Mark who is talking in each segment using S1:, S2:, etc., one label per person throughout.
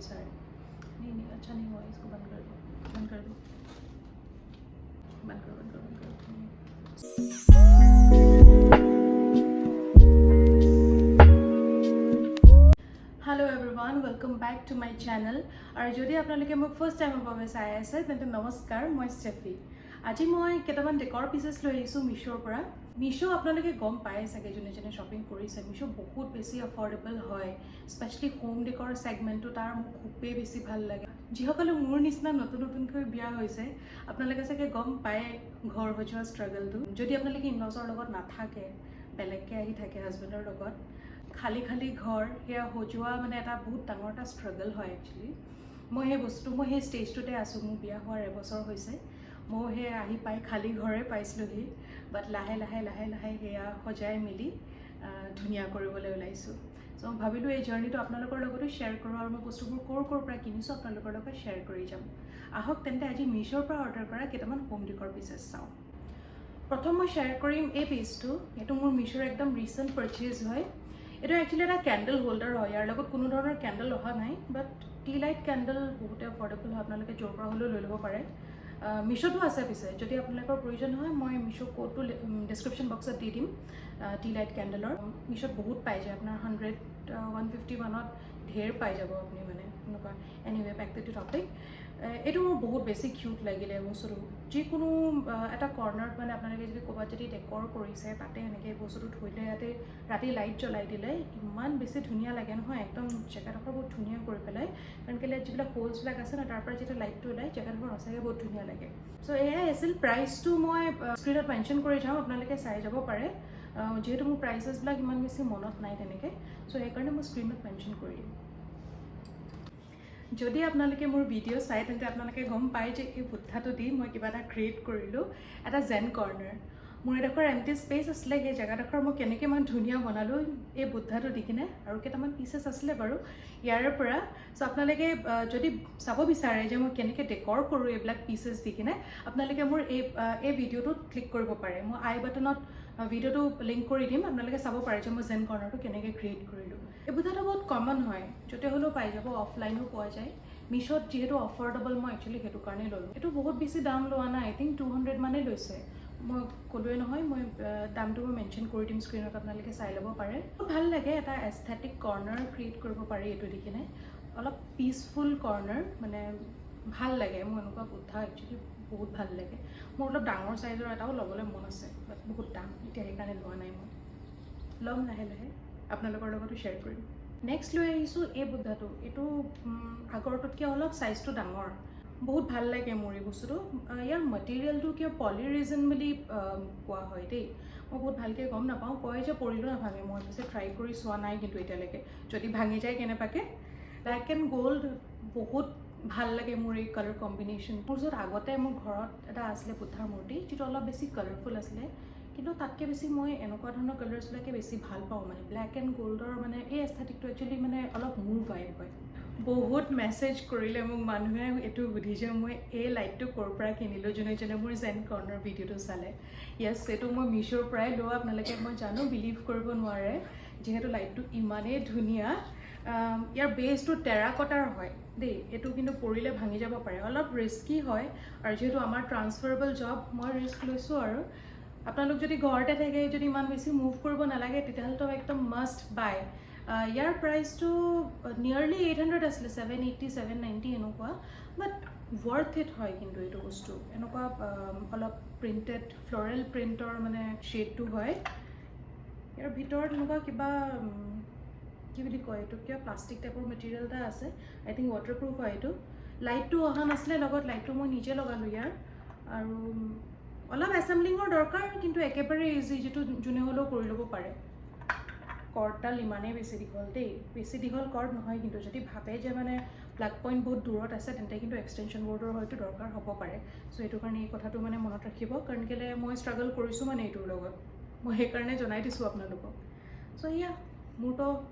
S1: বিচাৰে। नहीं नहीं, अच्छा नहीं हुआ। इसको बंद कर दो, बंद कर दो, बंद करो, बंद करो, बंद करो। Hello everyone, welcome back to my channel. আৰু যদি আপোনালোকে মোক ফাৰ্ষ্ট টাইমৰ বাবে চাই আছে, তেন্তে নমস্কাৰ, মই ষ্টেফি। আজি মই কেইটামান ডেকৰ পিচেছ লৈ আহিছোঁ মিছ'ৰ পৰা। মিছ' আপোনালোকে গম পায় চাগে, যোনে যোনে শ্বপিং কৰিছে, মিছ' বহুত বেছি এফৰ্ডেবল হয়। স্পেচিয়েলি হোম ডেকৰ ছেগমেণ্টটো তাৰ মোক খুবেই বেছি ভাল লাগে। যিসকলে মোৰ নিচিনা নতুন নতুনকৈ বিয়া হৈছে, আপোনালোকে চাগে গম পায় ঘৰ সজোৱা ষ্ট্ৰাগলটো। যদি আপোনালোকে ইনলছৰ লগত নাথাকে, বেলেগকৈ আহি থাকে হাজবেণ্ডৰ লগত, খালী খালী ঘৰ, সেয়া সজোৱা মানে এটা বহুত ডাঙৰ এটা ষ্ট্ৰাগল হয় একচুৱেলি। মই সেই বস্তুটো, মই সেই ষ্টেজটোতে আছোঁ। মোৰ বিয়া হোৱাৰ এবছৰ হৈছে। ময়ো সেই আহি পাই খালী ঘৰে পাইছিলোঁহি, বাট লাহে লাহে লাহে লাহে সেয়া সজাই মেলি ধুনীয়া কৰিবলৈ ওলাইছোঁ। চ' মই ভাবিলোঁ এই জাৰ্ণিটো আপোনালোকৰ লগতো শ্বেয়াৰ কৰোঁ আৰু মই বস্তুবোৰ ক'ৰ ক'ৰ পৰা কিনিছোঁ আপোনালোকৰ লগত শ্বেয়াৰ কৰি যাম। আহক তেন্তে, আজি মিছ'ৰ পৰা অৰ্ডাৰ কৰা কেইটামান হোম ডেকৰ পিচেছ চাওঁ। প্ৰথম মই শ্বেয়াৰ কৰিম এই পিচটো। এইটো মোৰ মিছ'ৰ একদম ৰিচেণ্ট পাৰ্চেজ হয়। এইটো একচুৱেলি এটা কেণ্ডেল হোল্ডাৰ হয়। ইয়াৰ লগত কোনো ধৰণৰ কেণ্ডেল অহা নাই, বাট টি লাইট কেণ্ডেল বহুতে এফৰ্ডেবল হয়, আপোনালোকে য'ৰ পৰা হ'লেও লৈ ল'ব পাৰে। মিছ'তো আছে পিছে। যদি আপোনালোকৰ প্ৰয়োজন হয়, মই মিছ' ক'ডটো ডিছক্ৰিপশ্যন বক্সত দি দিম। টি লাইট কেণ্ডেলৰ মিছ'ত বহুত পাই যায়, আপোনাৰ 100, 150 মানত ঢেৰ পাই যাব আপুনি, মানে এনেকুৱা। Anyway, back to the topic. এইটো মোৰ বহুত বেছি কিউট লাগিলে বস্তুটো। যিকোনো এটা কৰ্ণাৰত, মানে আপোনালোকে যদি ক'ৰবাত যদি ডেকৰ কৰিছে, তাতে এনেকৈ বস্তুটো থৈ দিলে, ইয়াতে ৰাতি লাইট জ্বলাই দিলে ইমান বেছি ধুনীয়া লাগে নহয়, একদম জেগাডোখৰ বহুত ধুনীয়া কৰি পেলাই। কাৰণ কেলৈ যিবিলাক হোলছবিলাক আছে ন, তাৰ পৰা যেতিয়া লাইটটো ওলায়, জেগাডোখৰ সঁচাকৈ বহুত ধুনীয়া লাগে। চ' এয়াই আছিল। প্ৰাইচটো মই স্ক্ৰীণত মেনশ্যন কৰি যাম, আপোনালোকে চাই যাব পাৰে। যিহেতু মোৰ প্ৰাইচেছবিলাক ইমান বেছি মনত নাই তেনেকৈ, চ' সেইকাৰণে মই স্ক্ৰীণত মেনশ্যন কৰি দিম। যদি আপোনালোকে মোৰ ভিডিঅ' চায়, তেন্তে আপোনালোকে গম পায় যে এই বুদ্ধাটো দি মই কিবা এটা ক্ৰিয়েট কৰিলোঁ, এটা জেন কৰ্ণাৰ। মোৰ এডোখৰ এমটি স্পেচ আছিলে, সেই জেগাডোখৰ মই কেনেকৈ ইমান ধুনীয়া বনালোঁ এই বুদ্ধাটো দি কিনে। আৰু কেইটামান পিচেছ আছিলে বাৰু ইয়াৰে পৰা। চ' আপোনালোকে যদি চাব বিচাৰে যে মই কেনেকৈ ডেকৰ কৰোঁ এইবিলাক পিচেছ দি কিনে, আপোনালোকে মোৰ এই ভিডিঅ'টোত ক্লিক কৰিব পাৰে। মই আই বাটনত ভিডিঅ'টো লিংক কৰি দিম, আপোনালোকে চাব পাৰে যে মই জেন কৰ্ণাৰটো কেনেকৈ ক্ৰিয়েট কৰিলোঁ। এই বুদ্ধাটো বহুত কমন হয়, য'তে হ'লেও পাই যাব, অফলাইনো পোৱা যায়। মিছ'ত যিহেতু অফৰ্ডেবল, মই একচুৱেলি সেইটো কাৰণেই ল'লোঁ। এইটো বহুত বেছি দাম লোৱা নাই, আই থিংক 200 মানেই লৈছে। মই ক'লোৱে নহয়, মই দামটো মই মেনশ্যন কৰি দিম স্ক্ৰীণত, আপোনালোকে চাই ল'ব পাৰে। বহুত ভাল লাগে, এটা এস্থেটিক কৰ্ণাৰ ক্ৰিয়েট কৰিব পাৰি এইটো দি কিনে, অলপ পিচফুল কৰ্ণাৰ, মানে ভাল লাগে। মোৰ এনেকুৱা বুদ্ধা একচুৱেলি বহুত ভাল লাগে। মোৰ অলপ ডাঙৰ চাইজৰ এটাও ল'বলৈ মন আছে, বাট বহুত দাম এতিয়া, সেইকাৰণে লোৱা নাই। মই ল'ম লাহে লাহে, আপোনালোকৰ লগতো শ্বেয়াৰ কৰিম। নেক্সট লৈ আহিছোঁ এই বুদ্ধাটো। এইটো আগৰটোতকৈ অলপ চাইজটো ডাঙৰ। বহুত ভাল লাগে মোৰ এই বস্তুটো। ইয়াৰ মেটেৰিয়েলটো কিয় পলিৰিজন বুলি কোৱা হয় দেই, মই বহুত ভালকৈ গম নাপাওঁ। কয় যে পৰিলেও নাভাঙে। মই পিছে ট্ৰাই কৰি চোৱা নাই কিন্তু এতিয়ালৈকে, যদি ভাঙি যায় কেনেবাকৈ। ব্লেক এণ্ড গ'ল্ড বহুত ভাল লাগে মোৰ এই কালাৰ কম্বিনেশ্যন। মোৰ ওচৰত আগতে মোৰ ঘৰত এটা আছিলে বুদ্ধাৰ মূৰ্তি, যিটো অলপ বেছি কালাৰফুল আছিলে, কিন্তু তাতকৈ বেছি মই এনেকুৱা ধৰণৰ কালাৰ্ছবিলাকে বেছি ভাল পাওঁ। মানে ব্লেক এণ্ড গ'ল্ডৰ মানে এই এস্থেটিকটো একচুৱেলি মানে অলপ মোৰ ভাইব হয়। বহুত মেছেজ কৰিলে মোক মানুহে এইটো সুধি যে মই এই লাইটটো ক'ৰ পৰা কিনিলোঁ, যোনে যোনে মোৰ জেন কৰ্ণাৰ ভিডিঅ'টো চালে। য়েছ, এইটো মই মিছ'ৰ পৰাই লোৱা। আপোনালোকে মই জানো বিলিভ কৰিব নোৱাৰে, যিহেতু লাইটটো ইমানেই ধুনীয়া। ইয়াৰ বেছটো টেৰাকটাৰ হয় দেই। এইটো কিন্তু পৰিলে ভাঙি যাব পাৰে, অলপ ৰিস্কি হয়। আৰু যিহেতু আমাৰ ট্ৰান্সফাৰেবল জব, মই ৰিস্ক লৈছোঁ। আৰু আপোনালোক যদি ঘৰতে থাকে, যদি ইমান বেছি মুভ কৰিব নালাগে, তেতিয়াহ'লেতো একদম মাষ্ট বাই। ইয়াৰ প্ৰাইচটো নিয়েৰলি 800 আছিলে, 780, 790 এনেকুৱা, বাট ৱৰ্থ it হয়। কিন্তু এইটো বস্তু এনেকুৱা অলপ প্ৰিণ্টেড ফ্লৰেল প্ৰিণ্টৰ মানে শ্বেডটো হয়। ইয়াৰ ভিতৰত এনেকুৱা কিবা কি বুলি কয় এইটো, কিবা প্লাষ্টিক টাইপৰ মেটেৰিয়েল এটা আছে। আই থিংক ৱাটাৰপ্ৰুফ হয় এইটো। লাইটটো অহা নাছিলে লগত, লাইটটো মই নিজে লগালোঁ ইয়াৰ। আৰু অলপ এছেম্বলিঙৰ দৰকাৰ, কিন্তু একেবাৰে ইজি, যিটো যোনে হ'লেও কৰি ল'ব পাৰে। কৰ্ডডাল ইমানেই বেছি দীঘল দেই, বেছি দীঘল কৰ্ড নহয় কিন্তু। যদি ভাবে যে মানে প্লাগ পইণ্ট বহুত দূৰত আছে, তেন্তে কিন্তু এক্সটেনশ্যন বৰ্ডৰ হয়তো দৰকাৰ হ'ব পাৰে। চ' সেইটো কাৰণে এই কথাটো মানে মনত ৰাখিব, কাৰণ কেলৈ মই ষ্ট্ৰাগল কৰিছোঁ মানে এইটোৰ লগত, মই সেইকাৰণে জনাই দিছোঁ আপোনালোকক। চ' ইয়া, মোৰতো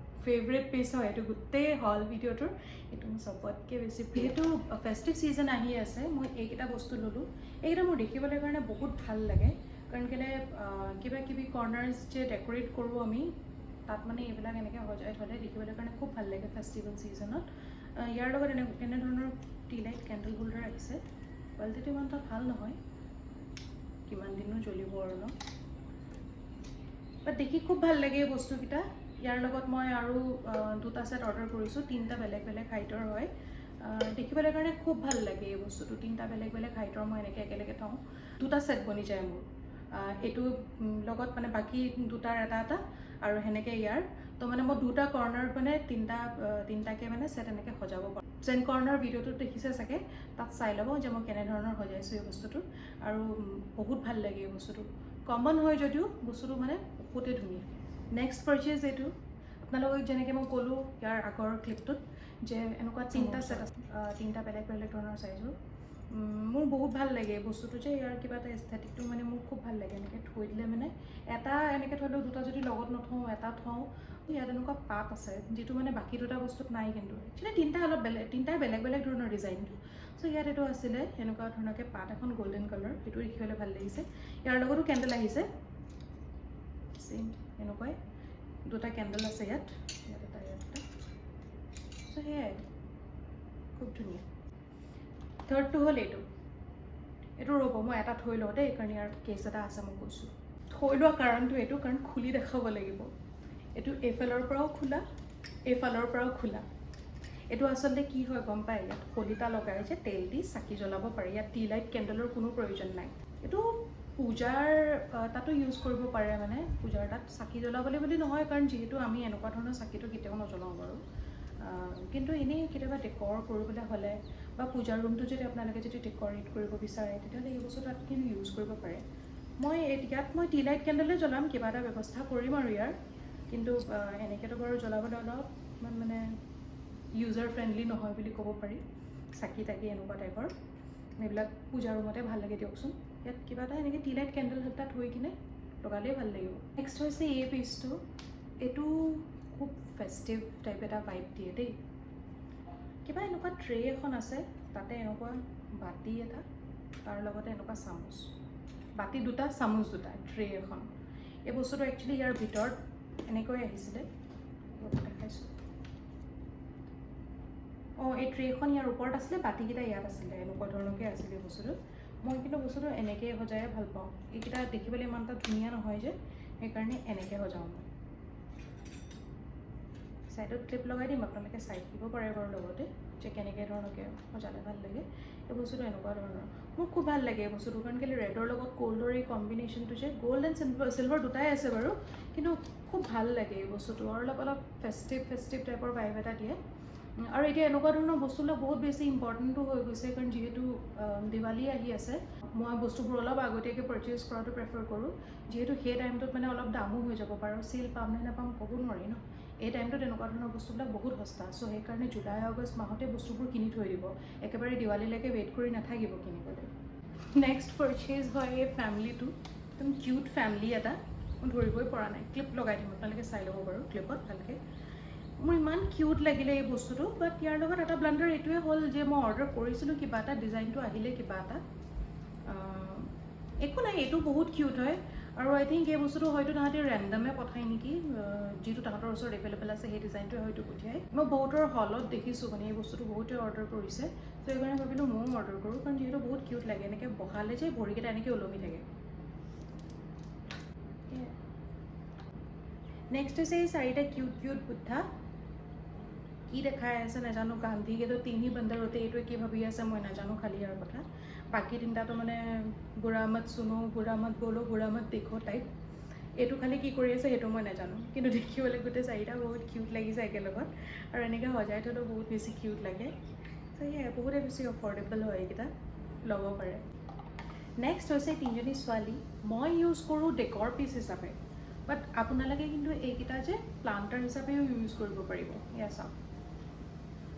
S1: ফেভৰেট পিচ হয় এইটো গোটেই হল ভিডিঅ'টোৰ। এইটো মোৰ চবতকৈ বেছি। যিহেতু ফেষ্টিভ ছিজন আহি আছে, মই এইকেইটা বস্তু ল'লোঁ। এইকেইটা মোৰ দেখিবলৈ কাৰণে বহুত ভাল লাগে, কাৰণ কেলৈ কিবা কিবি কৰ্ণাৰ্ছ যে ডেক'ৰেট কৰোঁ আমি, তাত মানে এইবিলাক এনেকৈ সজাই থ'লে দেখিবলৈ কাৰণে খুব ভাল লাগে ফেষ্টিভেল ছিজনত। ইয়াৰ লগত এনেধৰণৰ টি লাইট কেণ্ডেল হোল্ডাৰ আহিছে। কোৱালিটিটো ইমান এটা ভাল নহয়, কিমান দিনো জ্বলিব আৰু ন? বাট দেখি খুব ভাল লাগে এই বস্তুকেইটা। ইয়াৰ লগত মই আৰু দুটা ছেট অৰ্ডাৰ কৰিছোঁ, তিনিটা বেলেগ বেলেগ হাইটৰ হয়। দেখিবলৈ কাৰণে খুব ভাল লাগে এই বস্তুটো। তিনিটা বেলেগ বেলেগ হাইটৰ মই এনেকৈ একেলগে থওঁ, দুটা ছেট বনি যায় মোৰ। এইটো লগত মানে বাকী দুটাৰ এটা এটা আৰু সেনেকৈ ইয়াৰ তো মানে মই দুটা কৰ্ণাৰত মানে তিনিটা তিনিটাকৈ মানে ছেট এনেকৈ সজাব পাৰোঁ। জেন কৰ্ণাৰ ভিডিঅ'টোত দেখিছে চাগে, তাত চাই ল'ব যে মই কেনেধৰণৰ সজাইছোঁ এই বস্তুটো। আৰু বহুত ভাল লাগে এই বস্তুটো। কমন হয় যদিও বস্তুটো মানে বহুতেই ধুনীয়া। নেক্সট পাৰ্চেজ এইটো। আপোনালোকক যেনেকৈ মই ক'লোঁ ইয়াৰ আগৰ ক্লিপটোত যে এনেকুৱা তিনিটা ছেট আছে, তিনিটা বেলেগ বেলেগ ধৰণৰ চাইজৰ। মোৰ বহুত ভাল লাগে এই বস্তুটো যে ইয়াৰ কিবা এটা এস্থেটিকটো মানে মোৰ খুব ভাল লাগে। এনেকৈ থৈ দিলে মানে এটা এনেকৈ থ'লেও, দুটা যদি লগত নথওঁ, এটা থওঁ। ইয়াত এনেকুৱা পাত আছে যিটো মানে বাকী দুটা বস্তুত নাই। কিন্তু একচুৱেলি তিনিটা অলপ বেলেগ, তিনিটাই বেলেগ বেলেগ ধৰণৰ ডিজাইনটো। চ' ইয়াত এইটো আছিলে এনেকুৱা ধৰণৰকৈ পাত এখন, গল্ডেন কালাৰ, সেইটো দেখিবলৈ ভাল লাগিছে। ইয়াৰ লগতো কেণ্ডেল আহিছে, ছেইম এনেকুৱাই দুটা কেণ্ডেল আছে ইয়াত, ইয়াত এটা, ইয়াত এটা। চ' সেয়াই, খুব ধুনীয়া। থাৰ্ডটো হ'ল এইটো। এইটো ৰ'ব, মই এটা থৈ লওঁ দেই, কাৰণ ইয়াৰ কেছ এটা আছে। মই কৈছোঁ থৈ লোৱা কাৰণটো এইটো, কাৰণ খুলি দেখাব লাগিব। এইটো এইফালৰ পৰাও খোলা, এইফালৰ পৰাও খোলা। এইটো আচলতে কি হয় গম পায়? ইয়াত শলিতা লগাই যে তেল দি চাকি জ্বলাব পাৰি। ইয়াত টি লাইট কেণ্ডেলৰ কোনো প্ৰয়োজন নাই। এইটো পূজাৰ তাতো ইউজ কৰিব পাৰে, মানে পূজাৰ তাত চাকি জ্বলাবলৈ বুলি নহয়, কাৰণ যিহেতু আমি এনেকুৱা ধৰণৰ চাকিটো কেতিয়াও নজ্বলাওঁ বাৰু। কিন্তু এনেই কেতিয়াবা ডেকৰ কৰিবলৈ হ'লে বা পূজাৰ ৰুমটো যদি আপোনালোকে যদি ডেকৰেট কৰিব বিচাৰে, তেতিয়াহ'লে এই বস্তু তাত কিন্তু ইউজ কৰিব পাৰে। মই ইয়াত মই টি লাইট কেণ্ডেলে জ্বলাম, কিবা এটা ব্যৱস্থা কৰিম আৰু ইয়াৰ। কিন্তু এনেকৈতো বাৰু জ্বলাবলৈ অলপমান মানে ইউজাৰ ফ্ৰেণ্ডলি নহয় বুলি ক'ব পাৰি। চাকি তাকি এনেকুৱা টাইপৰ এইবিলাক পূজা ৰুমতে ভাল লাগে দিয়কচোন। ইয়াত কিবা এটা এনেকৈ টি লাইট কেণ্ডেল এটা থৈ কিনে লগালেই ভাল লাগিব। নেক্সট হৈছে এই পিচটো। এইটো খুব ফেষ্টিভ টাইপ এটা ভাইব দিয়ে দেই। কিবা এনেকুৱা ট্ৰে এখন আছে, তাতে এনেকুৱা বাতি এটা, তাৰ লগতে এনেকুৱা চামুচ, বাতি দুটা, চামুচ দুটা, ট্ৰে এখন। এই বস্তুটো একচুৱেলি ইয়াৰ ভিতৰত এনেকৈ আহিছিলে। ৰ'ব, দেখাইছোঁ। অঁ, এই ট্ৰেখন ইয়াৰ ওপৰত আছিলে, বাতিকেইটা ইয়াত আছিলে, এনেকুৱা ধৰণৰকৈ আছিলে এই বস্তুটো। মই কিন্তু বস্তুটো এনেকৈয়ে সজায়ে ভাল পাওঁ। এইকেইটা দেখিবলৈ ইমান এটা ধুনীয়া নহয় যে, সেইকাৰণে এনেকৈ সজাওঁ মই। ছাইডত ক্লিপ লগাই দিম, আপোনালোকে চাই থাকিব পাৰে বাৰু লগতে যে কেনেকৈ ধৰণৰকৈ সজালে ভাল লাগে। এই বস্তুটো এনেকুৱা ধৰণৰ, মোৰ খুব ভাল লাগে এই বস্তুটো, কাৰণ কেলৈ ৰেডৰ লগত গ'ল্ডৰ এই কম্বিনেশ্যনটো যে, গ'ল্ড এণ্ড চিলভাৰ, চিলভাৰ দুটাই আছে বাৰু, কিন্তু খুব ভাল লাগে এই বস্তুটো আৰু অলপ অলপ ফেষ্টিভ ফেষ্টিভ টাইপৰ ভাইব এটা দিয়ে। আৰু এতিয়া এনেকুৱা ধৰণৰ বস্তুবিলাক বহুত বেছি ইম্পৰ্টেণ্টো হৈ গৈছে, কাৰণ যিহেতু দিৱালী আহি আছে। মই বস্তুবোৰ অলপ আগতীয়াকৈ পাৰচেজ কৰাটো প্ৰেফাৰ কৰোঁ, যিহেতু সেই টাইমটোত মানে অলপ দামো হৈ যাব পাৰে আৰু চেল পাম নে নাপাম ক'ব নোৱাৰি ন। এই টাইমটোত এনেকুৱা ধৰণৰ বস্তুবিলাক বহুত সস্তা। চ' সেইকাৰণে জুলাই আগষ্ট মাহতে বস্তুবোৰ কিনি থৈ দিব, একেবাৰে দিৱালীলৈকে ৱেইট কৰি নাথাকিব কিনিবলৈ। নেক্সট পাৰচেজ হয় এই ফেমিলিটো, একদম কিউট ফেমিলি এটা। মই ধৰিবই পৰা নাই, ক্লিপ লগাই দিম, আপোনালোকে চাই ল'ব বাৰু ক্লিপত ভালকৈ। মোৰ ইমান কিউট লাগিলে এই বস্তুটো। বাট ইয়াৰ লগত এটা ব্লাণ্ডাৰ এইটোৱে হ'ল যে মই অৰ্ডাৰ কৰিছিলোঁ কিবা এটা, ডিজাইনটো আহিলে কিবা এটা। একো নাই, এইটো বহুত কিউট হয় আৰু আই থিংক এই বস্তুটো হয়তো তাহাঁতি ৰেণ্ডমে পঠায় নেকি, যিটো তাহাঁতৰ ওচৰত এভেইলেবল আছে সেই ডিজাইনটোৱে হয়তো পঠিয়ায়। মই বহুতৰ হলত দেখিছোঁ, মানে এই বস্তুটো বহুতে অৰ্ডাৰ কৰিছে। ত' সেইকাৰণে ভাবিলোঁ ময়ো অৰ্ডাৰ কৰোঁ, কাৰণ যিহেতু বহুত কিউট লাগে। এনেকৈ বহালে যে ভৰিকেইটা এনেকৈ ওলমি থাকে। সেয়াই। নেক্সট হৈছে এই চাৰিটা কিউট কিউট বুদ্ধা। কি দেখাই আছে নাজানো। गांधी के तो तीन ही बंदर होते, এইটোৱে কি ভাবি আছে মই নাজানো। খালি ইয়াৰ কথা বাকী তিনিটাটো মানে बुरा मत सुनो, बुरा मत बोलो, बुरा मत देखो টাইপ। এইটো খালি কি কৰি আছে সেইটো মই নাজানো, কিন্তু দেখিবলৈ গোটেই চাৰিটা বহুত কিউট লাগিছে একেলগত আৰু এনেকৈ সজাই থ'লেও বহুত বেছি কিউট লাগে। ত' সেয়াই, বহুতে বেছি এফৰ্ডেবল হয় এইকেইটা, ল'ব পাৰে। নেক্সট হৈছে তিনিজনী ছোৱালী। মই ইউজ কৰোঁ ডেকৰ পিচ হিচাপে, বাট আপোনালোকে কিন্তু এইকেইটা যে প্লান্টাৰ হিচাপেও ইউজ কৰিব পাৰিব। এয়া চাওক।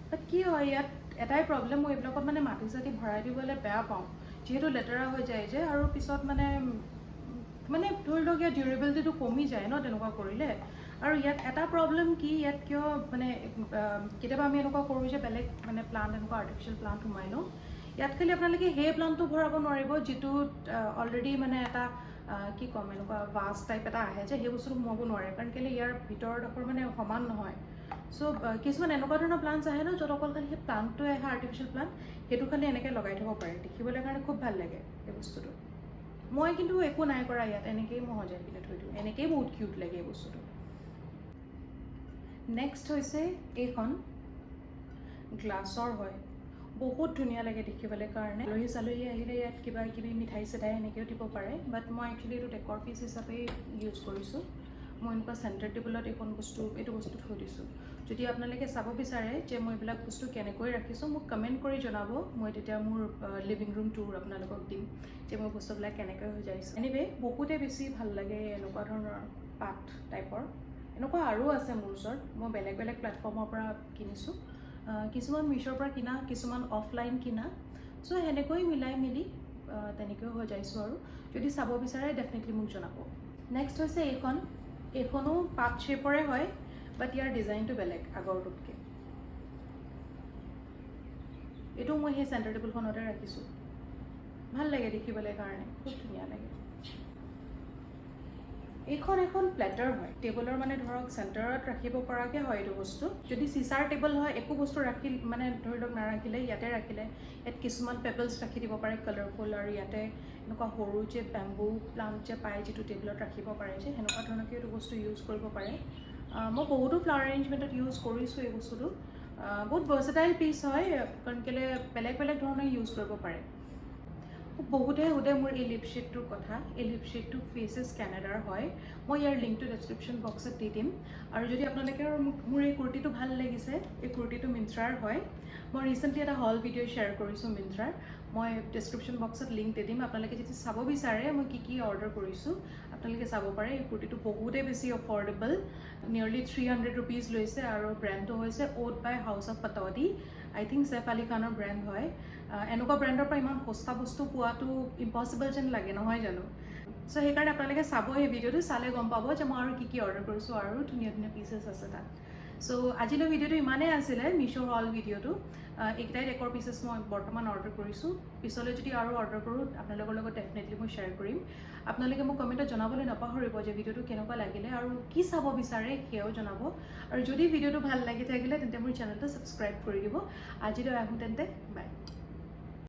S1: বাট কি হয়, ইয়াত এটাই প্ৰব্লেম, মই এইবিলাকত মানে মাটি চাটি ভৰাই দিবলৈ বেয়া পাওঁ, যিহেতু লেতেৰা হৈ যায় যে আৰু পিছত মানে মানে ধৰি লওক ইয়াত ডিউৰেবিলিটিটো কমি যায় ন তেনেকুৱা কৰিলে। আৰু ইয়াত এটা প্ৰব্লেম কি, ইয়াত কিয় মানে কেতিয়াবা আমি এনেকুৱা কৰোঁ যে বেলেগ মানে প্লাণ্ট, এনেকুৱা আৰ্টিফিচিয়েল প্লাণ্ট সোমাই লওঁ। ইয়াত খালি আপোনালোকে সেই প্লাণ্টটো ভৰাব নোৱাৰিব যিটোত অলৰেডি মানে এটা কি ক'ম, এনেকুৱা ভাছ টাইপ এটা আহে যে, সেই বস্তুটো সোমাব নোৱাৰে, কাৰণ কেলৈ ইয়াৰ ভিতৰডোখৰ মানে সমান নহয়। চ' কিছুমান এনেকুৱা ধৰণৰ প্লাণ্টছ আহে ন, য'ত অকল খালি সেই প্লাণ্টটোৱে আহে, আৰ্টিফিচিয়েল প্লাণ্ট, সেইটো খালি এনেকৈ লগাই থ'ব পাৰে। দেখিবলৈ কাৰণে খুব ভাল লাগে এই বস্তুটো। মই কিন্তু একো নাই কৰা ইয়াত, এনেকেই মই সজাই কিনে থৈ দিওঁ। এনেকেই বহুত কিউট লাগে এই বস্তুটো। নেক্সট হৈছে এইখন, গ্লাছৰ হয়, বহুত ধুনীয়া লাগে দেখিবলৈ কাৰণে। আলহী চালহী আহিলে ইয়াত কিবা কিবি মিঠাই চিঠাই এনেকৈও দিব পাৰে। বাট মই একচুৱেলি এইটো ডেকৰ পিচ হিচাপেই ইউজ কৰিছোঁ। মই এনেকুৱা চেণ্টাৰ টেবুলত এইখন বস্তু, এইটো বস্তু থৈ দিছোঁ। যদি আপোনালোকে চাব বিচাৰে যে মই এইবিলাক বস্তু কেনেকৈ ৰাখিছোঁ, মোক কমেণ্ট কৰি জনাব। মই তেতিয়া মোৰ লিভিং ৰুম টুৰ আপোনালোকক দিম যে মই বস্তুবিলাক কেনেকৈ সজাইছোঁ। এনিৱে, বহুতেই বেছি ভাল লাগে এনেকুৱা ধৰণৰ পাত টাইপৰ। এনেকুৱা আৰু আছে মোৰ ওচৰত। মই বেলেগ বেলেগ প্লেটফৰ্মৰ পৰা কিনিছোঁ। কিছুমান মিছ'ৰ পৰা কিনা, কিছুমান অফলাইন কিনা। চ' সেনেকৈ মিলাই মিলি তেনেকৈও সজাইছোঁ। আৰু যদি চাব বিচাৰে, ডেফিনেটলি মোক জনাব। নেক্সট হৈছে এইখন। এইখনো পাত শ্বেপৰে হয়, বাট ইয়াৰ ডিজাইনটো বেলেগ আগৰটোতকৈ। এইটো মই সেই চেণ্টাৰ টেবুলখনতে ৰাখিছোঁ। ভাল লাগে দেখিবলৈ কাৰণে, খুব ধুনীয়া লাগে। এইখন এখন প্লেটাৰ হয়, টেবুলৰ মানে ধৰক চেণ্টাৰত ৰাখিব পৰাকৈ হয় এইটো বস্তু। যদি চিচাৰ টেবুল হয়, একো বস্তু ৰাখি মানে ধৰি লওক নাৰাখিলে, ইয়াতে ৰাখিলে ইয়াত কিছুমান পেবলছ ৰাখি দিব পাৰে কালাৰফুল। আৰু ইয়াতে এনেকুৱা সৰু যে বেম্বু প্লাণ্ট যে পায়, যিটো টেবুলত ৰাখিব পাৰে যে, সেনেকুৱা ধৰণৰকৈ এইটো বস্তু ইউজ কৰিব পাৰে। মই বহুতো ফ্লাৱাৰ এৰেঞ্জমেণ্টত ইউজ কৰিছোঁ এই বস্তুটো। বহুত ভাৰ্চেটাইল পিচ হয়, কাৰণ কেলৈ বেলেগ বেলেগ ধৰণে ইউজ কৰিব পাৰে। বহুতে সোধে মোৰ এই লিপ শ্বেডটোৰ কথা। এই লিপ শ্বেডটো ফেচেছ কেনেডাৰ হয়। মই ইয়াৰ লিংকটো ডেছক্ৰিপশ্যন বক্সত দি দিম। আৰু যদি আপোনালোকে মোক মোৰ এই কুৰ্তিটো ভাল লাগিছে, এই কুৰ্তিটো মিন্ত্ৰাৰ হয়। মই ৰিচেণ্টলি এটা হল ভিডিঅ' শ্বেয়াৰ কৰিছোঁ মিন্ত্ৰাৰ। মই ডেছক্ৰিপশ্যন বক্সত লিংক দি দিম। আপোনালোকে যদি চাব বিচাৰে মই কি কি অৰ্ডাৰ কৰিছোঁ, আপোনালোকে চাব পাৰে। এই কুৰ্তিটো বহুতেই বেছি এফৰ্ডেবল, নিয়েৰলি ₹300 লৈছে। আৰু ব্ৰেণ্ডটো হৈছে Ode by House of Pataudi. I think Saif Ali খানৰ ব্ৰেণ্ড হয়। এনেকুৱা ব্ৰেণ্ডৰ পৰা ইমান সস্তা বস্তু পোৱাটো ইম্পচিবল যেন লাগে, নহয় জানো? চ' সেইকাৰণে আপোনালোকে চাব সেই ভিডিঅ'টো, চালে গম পাব যে মই আৰু কি কি অৰ্ডাৰ কৰিছোঁ আৰু ধুনীয়া ধুনীয়া পিচেছ আছে তাত। চ' আজিলৈ ভিডিঅ'টো ইমানেই আছিলে, মিছ'ৰ হল ভিডিঅ'টো। এইকেইটাই ডেকৰ পিচেছ মই বৰ্তমান অৰ্ডাৰ কৰিছোঁ। পিছলৈ যদি আৰু অৰ্ডাৰ কৰোঁ, আপোনালোকৰ লগত ডেফিনেটলি মই শ্বেয়াৰ কৰিম। আপোনালোকে মোক কমেণ্টত জনাবলৈ নাপাহৰিব যে ভিডিঅ'টো কেনেকুৱা লাগিলে আৰু কি চাব বিচাৰে সেয়াও জনাব। আৰু যদি ভিডিঅ'টো ভাল লাগি থাকিলে, তেন্তে মোৰ চেনেলটো ছাবস্ক্ৰাইব কৰি দিব। আজিলৈ আহোঁ তেন্তে, বাই।